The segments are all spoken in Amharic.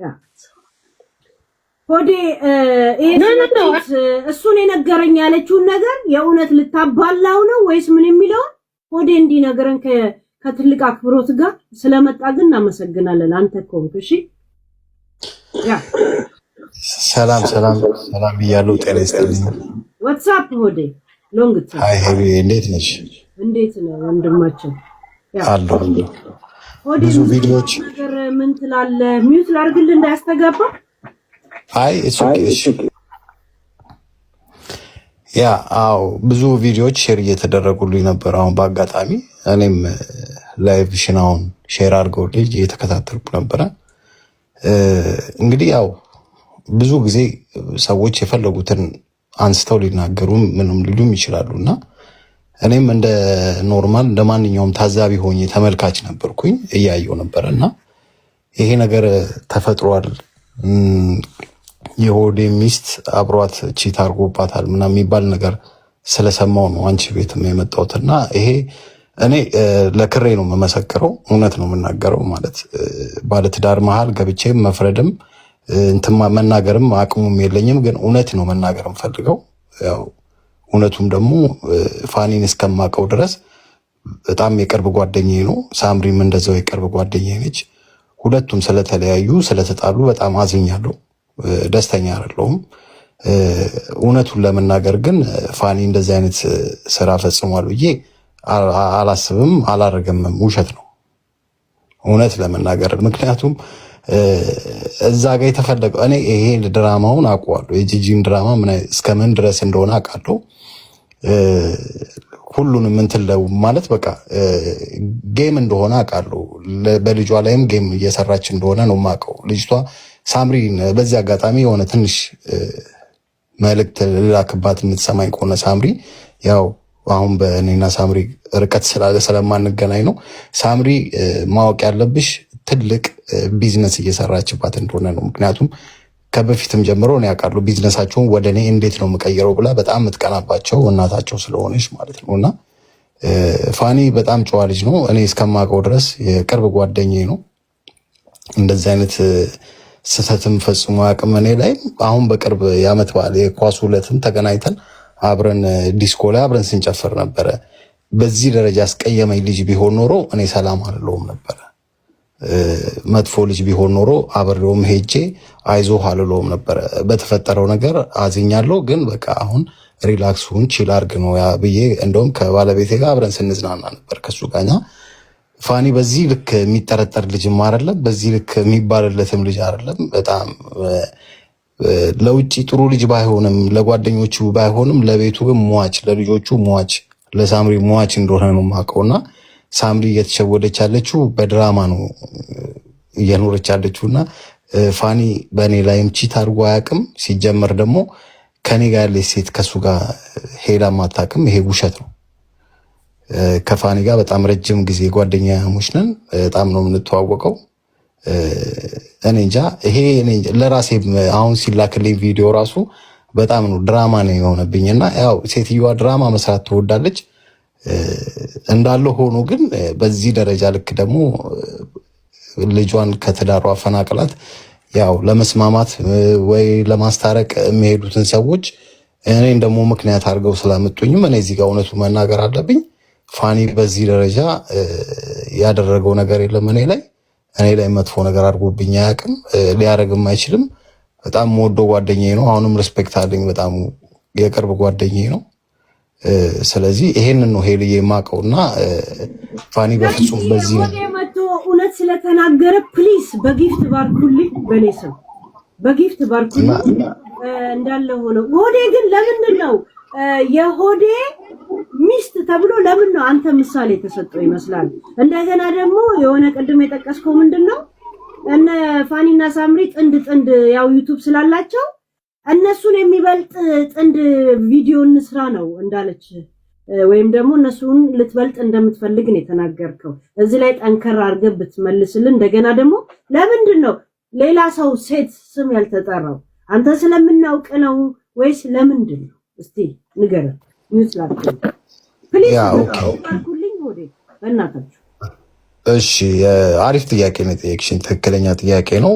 Yeah ሆዴ ይሄ እሱን የነገረኝ ያለችውን ነገር የእውነት ልታባላው ነው ወይስ ምን የሚለውን ሆዴ እንዲነግረን ከትልቅ አክብሮት ጋር ስለመጣ ግን እናመሰግናለን። አንተ ኮንክ እሺ። Yeah። ሰላም ሰላም ሰላም ብያለሁ። ጤና ይስጥልኝ። What's up ሆዴ፣ long time። Hi ሄቢ፣ እንዴት ነሽ? እንዴት ነው ወንድማችን? አለሁ። ሆዴ ብዙ ቪዲዮዎች ነገር ምን ትላለህ? Mute ላድርግልህ እንዳያስተጋባ። አይ፣ it's okay። እሺ፣ yeah፣ አዎ፣ ብዙ ቪዲዮዎች share እየተደረጉልኝ ነበር። አሁን በአጋጣሚ እኔም live ሽን አሁን share አድርገውልኝ እየተከታተልኩ ነበረ። እንግዲህ ያው ብዙ ጊዜ ሰዎች የፈለጉትን አንስተው ሊናገሩ ምንም ሊሉም ይችላሉ እና እኔም እንደ normal እንደ ማንኛውም ታዛቢ ሆኜ ተመልካች ነበርኩኝ፣ እያየው ነበረ እና ይሄ ነገር ተፈጥሯል፣ የሆዴ ሚስት አብሯት cheat አድርጎባታል ምናምን የሚባል ነገር ስለሰማው ነው አንቺ ቤትም የመጣሁት። እና ይሄ እኔ ለክብሬ ነው የምመሰክረው፣ እውነት ነው የምናገረው። ማለት ባለትዳር መሀል ገብቼም መፍረድም እንትን መናገርም አቅሙም የለኝም፣ ግን እውነት ነው መናገር የምፈልገው። ያው እውነቱም ደግሞ ፋኒን እስከማውቀው ድረስ በጣም የቅርብ ጓደኛዬ ነው። ሳምሪም እንደዛው የቅርብ ጓደኛዬ ነች። ሁለቱም ስለተለያዩ ስለተጣሉ በጣም አዝኛለሁ። ደስተኛ አይደለሁም። እውነቱን ለመናገር ግን ፋኒ እንደዚህ አይነት ስራ ፈጽሟል ብዬ አላስብም፣ አላረገምም። ውሸት ነው እውነት ለመናገር፣ ምክንያቱም እዛ ጋር የተፈለገው እኔ ይሄ ድራማውን አውቀዋለሁ። የጂጂን ድራማ እስከምን ድረስ እንደሆነ አውቃለሁ። ሁሉንም እንትን ማለት በቃ game እንደሆነ አውቃለሁ። በልጇ ላይም game እየሰራች እንደሆነ ነው የማውቀው። ልጅቷ ሳምሪን በዚህ አጋጣሚ የሆነ ትንሽ መልእክት ልላክባት የምትሰማኝ ከሆነ፣ ሳምሪ፣ ያው አሁን በእኔና ሳምሪ ርቀት ስላለ ስለማንገናኝ ነው። ሳምሪ፣ ማወቅ ያለብሽ ትልቅ ቢዝነስ እየሰራችባት እንደሆነ ነው። ምክንያቱም ከበፊትም ጀምሮ እኔ ያውቃሉ ቢዝነሳቸውን ወደ እኔ እንዴት ነው የምቀይረው ብላ በጣም የምትቀናባቸው እናታቸው ስለሆነች ማለት ነው። እና ፋኒ በጣም ጨዋ ልጅ ነው። እኔ እስከማውቀው ድረስ የቅርብ ጓደኛዬ ነው። እንደዚህ አይነት ስህተትም ፈጽሞ አያውቅም እኔ ላይ። አሁን በቅርብ የዓመት በዓል የኳሱ ዕለትም ተገናኝተን አብረን ዲስኮ ላይ አብረን ስንጨፍር ነበረ። በዚህ ደረጃ አስቀየመኝ ልጅ ቢሆን ኖሮ እኔ ሰላም አልለውም ነበረ። መጥፎ ልጅ ቢሆን ኖሮ አብሬውም ሄጄ አይዞህ አልለውም ነበረ። በተፈጠረው ነገር አዝኛለሁ፣ ግን በቃ አሁን relax ሁን፣ chill አርግ ነው ብዬ እንደውም ከባለቤቴ ጋር አብረን ስንዝናና ነበር ከሱ ጋር። ፋኒ በዚህ ልክ የሚጠረጠር ልጅም አይደለም፣ በዚህ ልክ የሚባልለትም ልጅ አይደለም። በጣም ለውጭ ጥሩ ልጅ ባይሆንም፣ ለጓደኞቹ ባይሆንም፣ ለቤቱ ግን ሟች፣ ለልጆቹ ሟች፣ ለሳምሪ ሟች እንደሆነ ነው የማውቀው። እና ሳምሪ እየተሸወደች ያለችው በድራማ ነው እየኖረች ያለችው። እና ፋኒ በእኔ ላይም cheat አድርጎ አያውቅም። ሲጀመር ደግሞ ከኔ ጋር ያለች ሴት ከሱ ጋር ሄዳ አታውቅም። ይሄ ውሸት ነው። ከፋኒ ጋር በጣም ረጅም ጊዜ ጓደኛሞች ነን። በጣም ነው የምንተዋወቀው። እኔ እንጃ፣ ይሄ ለራሴ አሁን ሲላክልኝ ቪዲዮ ራሱ በጣም ነው ድራማ ነው የሆነብኝ። እና ያው ሴትዮዋ ድራማ መስራት ትወዳለች እንዳለ ሆኖ ግን በዚህ ደረጃ ልክ ደግሞ ልጇን ከትዳሯ አፈናቅላት ያው ለመስማማት ወይ ለማስታረቅ የሚሄዱትን ሰዎች እኔን ደግሞ ምክንያት አድርገው ስላመጡኝም እኔ እዚህ ጋር እውነቱ መናገር አለብኝ። ፋኒ በዚህ ደረጃ ያደረገው ነገር የለም እኔ ላይ። እኔ ላይ መጥፎ ነገር አድርጎብኝ አያውቅም፣ ሊያደርግም አይችልም። በጣም የምወደው ጓደኛዬ ነው። አሁንም respect አለኝ። በጣም የቅርብ ጓደኛዬ ነው። ስለዚህ ይሄንን ነው ሄልዬ የማውቀው። እና ፋኒ በፍጹም በዚህ መቶ እውነት ስለተናገረ please በ gift ባርኩልኝ፣ በእኔ ስም በ gift ባርኩልኝ። እንዳለ ሆነው ሆዴ ግን ለምንድን ነው የሆዴ ሚስት ተብሎ ለምን ነው አንተ ምሳሌ የተሰጠው ይመስላል? እንደገና ደግሞ የሆነ ቅድም የጠቀስከው ምንድን ነው፣ እነ ፋኒና ሳምሪ ጥንድ ጥንድ ያው YouTube ስላላቸው እነሱን የሚበልጥ ጥንድ ቪዲዮ እንስራ ነው እንዳለች ወይም ደግሞ እነሱን ልትበልጥ እንደምትፈልግ ነው የተናገርከው። እዚህ ላይ ጠንከር አድርገህ ብትመልስልን። እንደገና ደግሞ ለምንድን ነው ሌላ ሰው ሴት ስም ያልተጠራው? አንተ ስለምናውቅ ነው ወይስ ለምንድን ነው? እስቲ ንገረን። Mute ላድርግ please። Yeah, okay። ባርኩልኝ ሆዴ በእናታችሁ። እሺ፣ አሪፍ ጥያቄ ነው የጠየቅሽኝ። ትክክለኛ ጥያቄ ነው።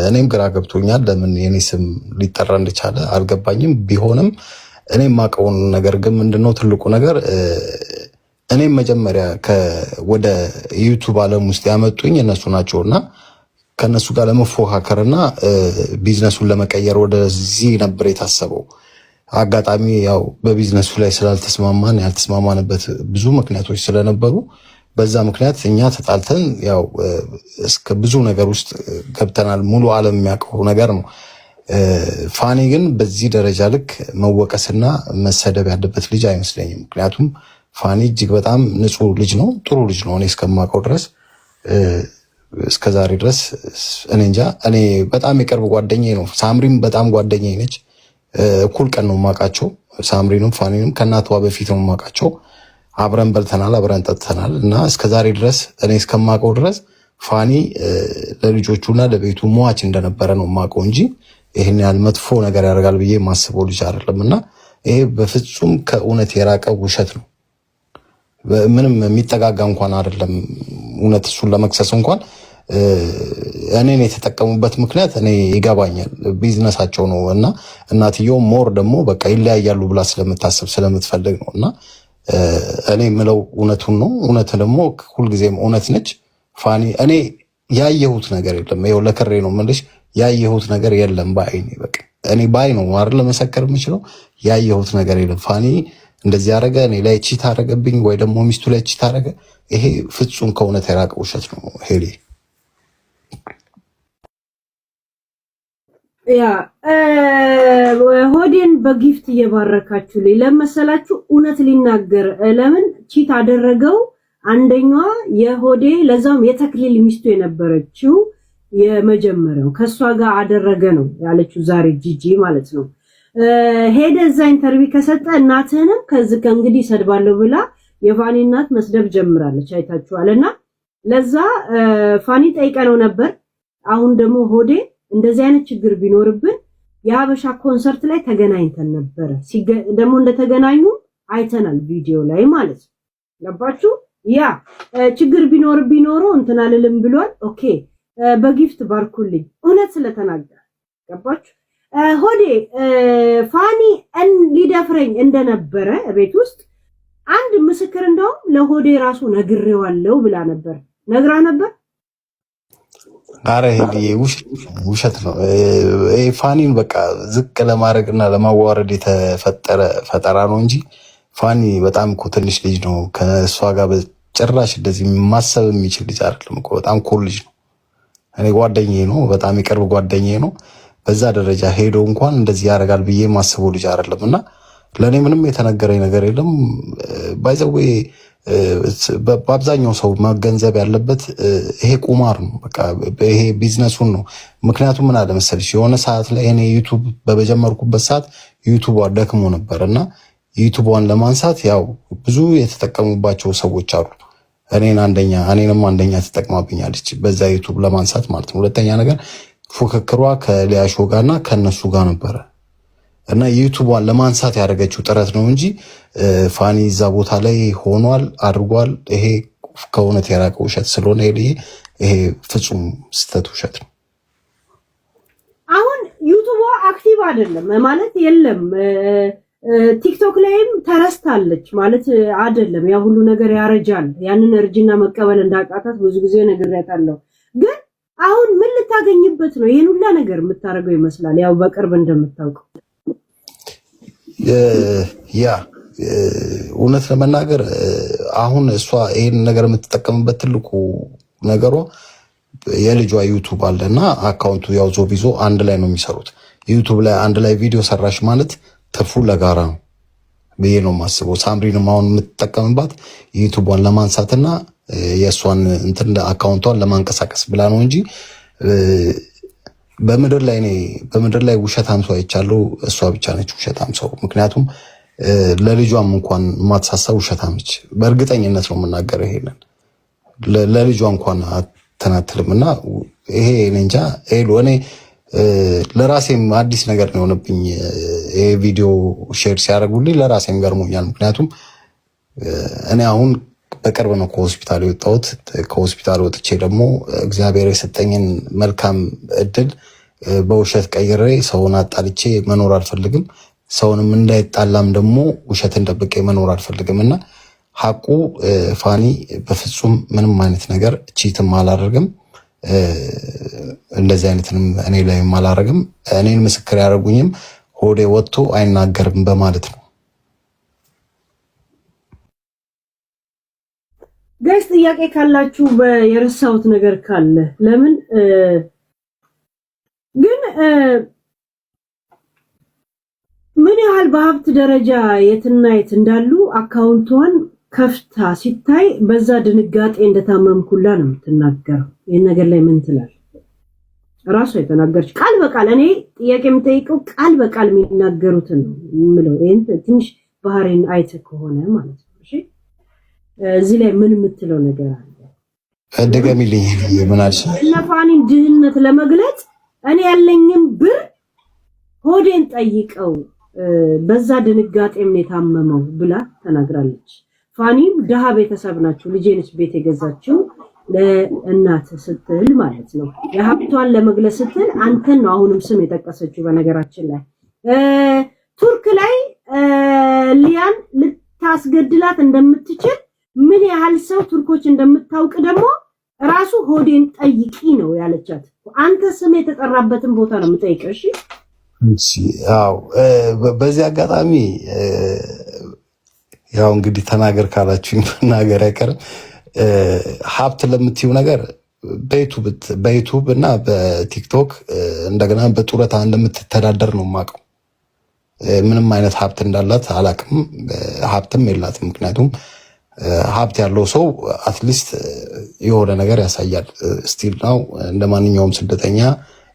እኔም ግራ ገብቶኛል። ለምን የኔ ስም ሊጠራ እንደቻለ አልገባኝም። ቢሆንም እኔ የማውቀውን ነገር ግን ምንድነው ትልቁ ነገር፣ እኔም መጀመሪያ ወደ YouTube ዓለም ውስጥ ያመጡኝ እነሱ ናቸውና ከእነሱ ጋር ለመፎካከርና ቢዝነሱን ለመቀየር ወደዚህ ነበር የታሰበው። አጋጣሚ ያው በቢዝነሱ ላይ ስላልተስማማን፣ ያልተስማማንበት ብዙ ምክንያቶች ስለነበሩ በዛ ምክንያት እኛ ተጣልተን ያው እስከ ብዙ ነገር ውስጥ ገብተናል። ሙሉ ዓለም የሚያውቀው ነገር ነው። ፋኒ ግን በዚህ ደረጃ ልክ መወቀስና መሰደብ ያለበት ልጅ አይመስለኝም። ምክንያቱም ፋኒ እጅግ በጣም ንጹሕ ልጅ ነው፣ ጥሩ ልጅ ነው። እኔ እስከማውቀው ድረስ፣ እስከ ዛሬ ድረስ፣ እኔ እንጃ፣ እኔ በጣም የቅርብ ጓደኛዬ ነው። ሳምሪም በጣም ጓደኛዬ ነች። እኩል ቀን ነው የማውቃቸው። ሳምሪንም ፋኒንም ከእናቷ በፊት ነው የማውቃቸው። አብረን በልተናል፣ አብረን ጠጥተናል እና እስከ ዛሬ ድረስ እኔ እስከማውቀው ድረስ ፋኒ ለልጆቹና ለቤቱ ሟች እንደነበረ ነው የማውቀው እንጂ ይህን ያህል መጥፎ ነገር ያደርጋል ብዬ የማስበው ልጅ አይደለም። እና ይሄ በፍጹም ከእውነት የራቀ ውሸት ነው። ምንም የሚጠጋጋ እንኳን አይደለም። እውነት እሱን ለመክሰስ እንኳን እኔን የተጠቀሙበት ምክንያት እኔ ይገባኛል። ቢዝነሳቸው ነው እና እናትየው more ደግሞ በቃ ይለያያሉ ብላ ስለምታስብ፣ ስለምትፈልግ ነው። እና እኔ የምለው እውነቱን ነው። እውነት ደግሞ ሁልጊዜም እውነት ነች። ፋኒ እኔ ያየሁት ነገር የለም። ይኸው ለክሬ ነው የምልሽ፣ ያየሁት ነገር የለም በአይኔ። በቃ እኔ ባይ ነው አይደል ለመሰከር የምችለው፣ ያየሁት ነገር የለም። ፋኒ እንደዚህ አደረገ፣ እኔ ላይ cheat አደረገብኝ ወይ ደግሞ ሚስቱ ላይ cheat አደረገ። ይሄ ፍጹም ከእውነት የራቀ ውሸት ነው ሄሊ። Yeah፣ ሆዴን በ gift እየባረካችሁልኝ ለመሰላችሁ እውነት ሊናገር ለምን cheat አደረገው? አንደኛዋ የሆዴ ለዛውም የተክሊል ሚስቱ የነበረችው የመጀመሪያው ከእሷ ጋር አደረገ ነው ያለችው ዛሬ ጂጂ ማለት ነው። ሄደ እዛ interview ከሰጠ እናትህንም ከዚህ ከእንግዲህ ሰድባለሁ ብላ የፋኒ እናት መስደብ ጀምራለች። አይታችኋል። እና ለዛ ፋኒ ጠይቀነው ነበር። አሁን ደግሞ ሆዴ እንደዚህ አይነት ችግር ቢኖርብን የሀበሻ ኮንሰርት ላይ ተገናኝተን ነበረ። ደግሞ እንደተገናኙ አይተናል ቪዲዮ ላይ ማለት ነው። ገባችሁ? Yeah፣ ችግር ቢኖር ቢኖረው እንትን አልልም ብሏል። Okay፣ በ gift ባርኩልኝ እውነት ስለተናገረ። ገባችሁ? ሆዴ ፋኒ ሊደፍረኝ እንደነበረ ቤት ውስጥ አንድ ምስክር እንደውም ለሆዴ ራሱ ነግሬዋለሁ ብላ ነበር። ነግራ ነበር። አረ ሄልዬ ውሸት ነው። ይሄ ፋኒን በቃ ዝቅ ለማድረግ እና ለማዋረድ የተፈጠረ ፈጠራ ነው እንጂ ፋኒ በጣም እኮ ትንሽ ልጅ ነው። ከእሷ ጋር በጭራሽ እንደዚህ ማሰብ የሚችል ልጅ አይደለም እኮ፣ በጣም cool ልጅ ነው። እኔ ጓደኛዬ ነው፣ በጣም የቅርብ ጓደኛዬ ነው። በዛ ደረጃ ሄዶ እንኳን እንደዚህ ያደርጋል ብዬ ማስበው ልጅ አይደለም እና ለእኔ ምንም የተነገረኝ ነገር የለም። By the way በአብዛኛው ሰው መገንዘብ ያለበት ይሄ ቁማር ነው። በቃ ይሄ ቢዝነሱን ነው። ምክንያቱም ምን አለ መሰለሽ፣ የሆነ ሰዓት ላይ እኔ YouTube በጀመርኩበት ሰዓት YouTube ደክሞ ነበር እና YouTube ን ለማንሳት ያው ብዙ የተጠቀሙባቸው ሰዎች አሉ። እኔን አንደኛ እኔንም አንደኛ ተጠቅማብኛለች በዛ YouTube ለማንሳት ማለት ነው። ሁለተኛ ነገር ፉክክሯ ከሊያሾ ጋርና ከነሱ ጋር ነበረ እና YouTube ን ለማንሳት ያደረገችው ጥረት ነው እንጂ ፋኒ እዛ ቦታ ላይ ሆኗል አድርጓል። ይሄ ከእውነት የራቀ ውሸት ስለሆነ ይሄ ፍጹም ስህተት ውሸት ነው። አሁን YouTube ዋ active አይደለም ማለት የለም። TikTok ላይም ተረስታለች ማለት አይደለም። ያ ሁሉ ነገር ያረጃል። ያንን እርጅና መቀበል እንዳቃታት ብዙ ጊዜ ነግሬያታለሁ። ግን አሁን ምን ልታገኝበት ነው ይሄን ሁላ ነገር የምታደርገው ይመስላል። ያው በቅርብ እንደምታውቀው። Yeah፣ እውነት ለመናገር አሁን እሷ ይሄን ነገር የምትጠቀምበት ትልቁ ነገሯ የልጇ YouTube አለ እና account ኡ ያው ዞቢዞ አንድ ላይ ነው የሚሰሩት። YouTube ላይ አንድ ላይ ቪዲዮ ሰራሽ ማለት ትርፉ ለጋራ ነው ብዬ ነው የማስበው። ሳምሪንም አሁን የምትጠቀምባት YouTube ን ለማንሳትና የእሷን እንትን account ቷን ለማንቀሳቀስ ብላ ነው እንጂ በምድር ላይ እኔ በምድር ላይ ውሸታም ሰው አይቻለሁ። እሷ ብቻ ነች ውሸታም ሰው። ምክንያቱም ለልጇም እንኳን የማትሳሳ ውሸታም ነች። በእርግጠኝነት ነው የምናገረው ይሄንን፣ ለልጇ እንኳን አትናትልም። እና ይሄ እኔ እንጃ ሄሉ፣ እኔ ለራሴም አዲስ ነገር ነው የሆነብኝ። ይሄ ቪዲዮ share ሲያደርጉልኝ ለራሴም ገርሞኛል። ምክንያቱም እኔ አሁን በቅርብ ነው ከሆስፒታል የወጣሁት። ከሆስፒታል ወጥቼ ደግሞ እግዚአብሔር የሰጠኝን መልካም እድል በውሸት ቀይሬ ሰውን አጣልቼ መኖር አልፈልግም። ሰውንም እንዳይጣላም ደግሞ ውሸትን ደብቄ መኖር አልፈልግም እና ሀቁ ፋኒ በፍጹም ምንም አይነት ነገር cheat ም አላደርግም። እንደዚህ አይነትንም እኔ ላይም አላደርግም። እኔን ምስክር ያደርጉኝም ሆዴ ወጥቶ አይናገርም በማለት ነው። Guys ጥያቄ ካላችሁ የረሳሁት ነገር ካለ ለምን ግን ምን ያህል በሀብት ደረጃ የትና የት እንዳሉ account ቷን ከፍታ ሲታይ በዛ ድንጋጤ እንደታመምኩላ ነው የምትናገረው። ይህን ነገር ላይ ምን ትላል? ራሷ የተናገረች ቃል በቃል እኔ ጥያቄ የምጠይቀው ቃል በቃል የሚናገሩትን ነው የምለው። ይህን ትንሽ ባህሪን አይተህ ከሆነ ማለት ነው። እሺ እዚህ ላይ ምን የምትለው ነገር አለ? ድገሚልኝ። ምን አልሽ? እነ ፋኒን ድህነት ለመግለጽ እኔ ያለኝን ብር ሆዴን ጠይቀው በዛ ድንጋጤም ነው የታመመው ብላ ተናግራለች። ፋኒም ድሃ ቤተሰብ ናቸው፣ ልጄ ነች ቤት የገዛችው ለእናት ስትል ማለት ነው። የሀብቷን ለመግለጽ ስትል አንተን ነው አሁንም ስም የጠቀሰችው። በነገራችን ላይ ቱርክ ላይ ሊያን ልታስገድላት እንደምትችል ምን ያህል ሰው ቱርኮች እንደምታውቅ ደግሞ ራሱ ሆዴን ጠይቂ ነው ያለቻት። አንተ ስም የተጠራበትን ቦታ ነው የምጠይቀው። እሺ እሺ። አዎ በዚህ አጋጣሚ ያው እንግዲህ ተናገር ካላችሁኝ መናገር አይቀርም። ሀብት ለምትይው ነገር በ YouTube እና በቲክቶክ እንደገና በጡረታ እንደምትተዳደር ነው የማውቀው። ምንም አይነት ሀብት እንዳላት አላውቅም። ሀብትም የላትም። ምክንያቱም ሀብት ያለው ሰው at least የሆነ ነገር ያሳያል። Still now እንደ ማንኛውም ስደተኛ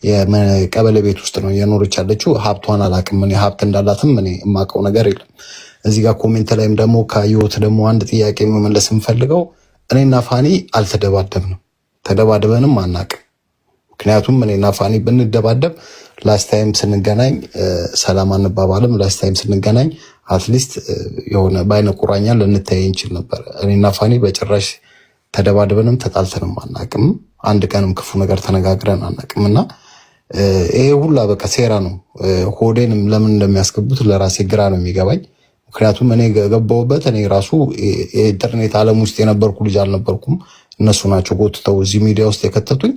የቀበሌ ቤት ውስጥ ነው እየኖረች ያለችው። ሀብቷን አላውቅም። እኔ ሀብት እንዳላትም እኔ የማውቀው ነገር የለም። እዚህ ጋር comment ላይም ደግሞ ካየሁት ደግሞ አንድ ጥያቄ መመለስ የምፈልገው እኔና ፋኒ አልተደባደብንም፣ ተደባድበንም አናውቅም። ምክንያቱም እኔና ፋኒ ብንደባደብ last time ስንገናኝ ሰላም አንባባልም። Last time ስንገናኝ at least የሆነ በአይነ ቁራኛ ልንተያይ እንችል ነበር። እኔና ፋኒ በጭራሽ ተደባድበንም ተጣልተንም አናውቅም። አንድ ቀንም ክፉ ነገር ተነጋግረን አናውቅም። እና ይሄ ሁላ በቃ ሴራ ነው። ሆዴንም ለምን እንደሚያስገቡት ለራሴ ግራ ነው የሚገባኝ። ምክንያቱም እኔ ገባሁበት እኔ ራሱ የኢንተርኔት ዓለም ውስጥ የነበርኩ ልጅ አልነበርኩም። እነሱ ናቸው ጎትተው እዚህ ሚዲያ ውስጥ የከተቱኝ።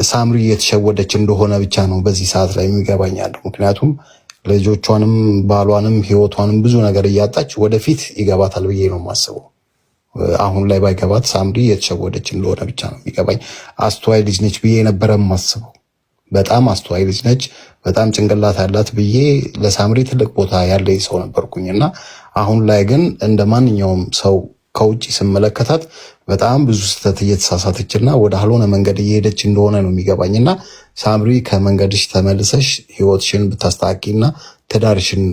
ሳምሪ እየተሸወደች እንደሆነ ብቻ ነው በዚህ ሰዓት ላይ የሚገባኝ ያለው። ምክንያቱም ልጆቿንም ባሏንም ህይወቷንም ብዙ ነገር እያጣች ወደፊት ይገባታል ብዬ ነው የማስበው። አሁን ላይ ባይገባት ሳምሪ እየተሸወደች እንደሆነ ብቻ ነው የሚገባኝ። አስተዋይ ልጅ ነች ብዬ ነበረ የማስበው። በጣም አስተዋይ ልጅ ነች፣ በጣም ጭንቅላት ያላት ብዬ ለሳምሪ ትልቅ ቦታ ያለኝ ሰው ነበርኩኝ እና አሁን ላይ ግን እንደ ማንኛውም ሰው ከውጭ ስመለከታት በጣም ብዙ ስህተት እየተሳሳተችና ወደ አልሆነ መንገድ እየሄደች እንደሆነ ነው የሚገባኝ። እና ሳምሪ ከመንገድሽ ተመልሰሽ ህይወትሽን ብታስተካክዪና ትዳርሽን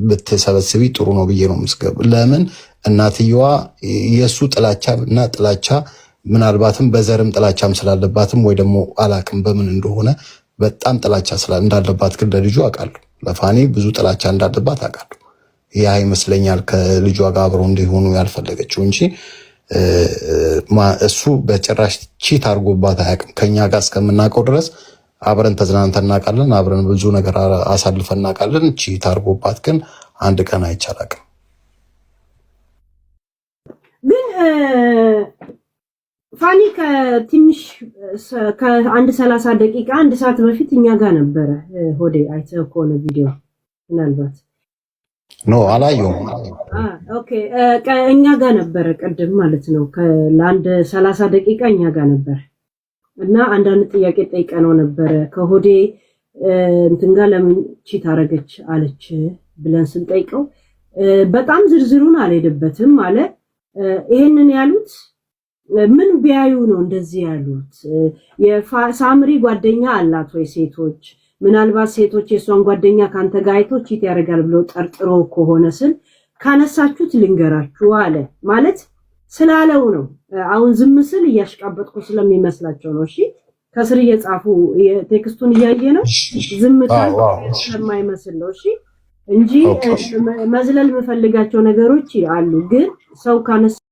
ብትሰበስቢ ጥሩ ነው ብዬ ነው የምስገብ። ለምን እናትየዋ የእሱ ጥላቻ እና ጥላቻ ምናልባትም በዘርም ጥላቻም ስላለባትም ወይ ደግሞ አላቅም በምን እንደሆነ በጣም ጥላቻ እንዳለባት ግን ለልጁ አውቃለሁ። ለፋኒ ብዙ ጥላቻ እንዳለባት አውቃለሁ። ያ ይመስለኛል ከልጇ ጋር አብረው እንዲሆኑ ያልፈለገችው እንጂ እሱ በጭራሽ cheat አድርጎባት አያውቅም። ከኛ ጋር እስከምናውቀው ድረስ አብረን ተዝናንተን እናውቃለን። አብረን ብዙ ነገር አሳልፈን እናውቃለን። Cheat አድርጎባት ግን አንድ ቀን አይቼ አላውቅም። ግን ፋኒ ከትንሽ ከአንድ 30 ደቂቃ አንድ ሰዓት በፊት እኛ ጋር ነበረ። ሆዴ አይተህ ከሆነ ቪዲዮ ምናልባት። No፣ አላየሁም። Okay፣ እኛ ጋር ነበረ ቅድም ማለት ነው። ለአንድ 30 ደቂቃ እኛ ጋር ነበረ እና አንዳንድ ጥያቄ ጠይቀነው ነበረ። ከሆዴ እንትን ጋር ለምን cheat አረገች አለች ብለን ስንጠይቀው በጣም ዝርዝሩን አልሄደበትም አለ። ይሄንን ያሉት ምን ቢያዩ ነው እንደዚህ ያሉት? የሳምሪ ጓደኛ አላት ወይ ሴቶች? ምናልባት ሴቶች የእሷን ጓደኛ ከአንተ ጋር አይቶ cheat ያደርጋል ብሎ ጠርጥሮ ከሆነ ስል ካነሳችሁት ልንገራችሁ አለ። ማለት ስላለው ነው። አሁን ዝም ስል እያሽቃበጥኩ ስለሚመስላቸው ነው። እሺ ከስር እየጻፉ text ኡን እያየ ነው። ዝምታ ስለማይመስል ነው። እሺ እንጂ መዝለል የምፈልጋቸው ነገሮች አሉ። ግን ሰው ካነሳ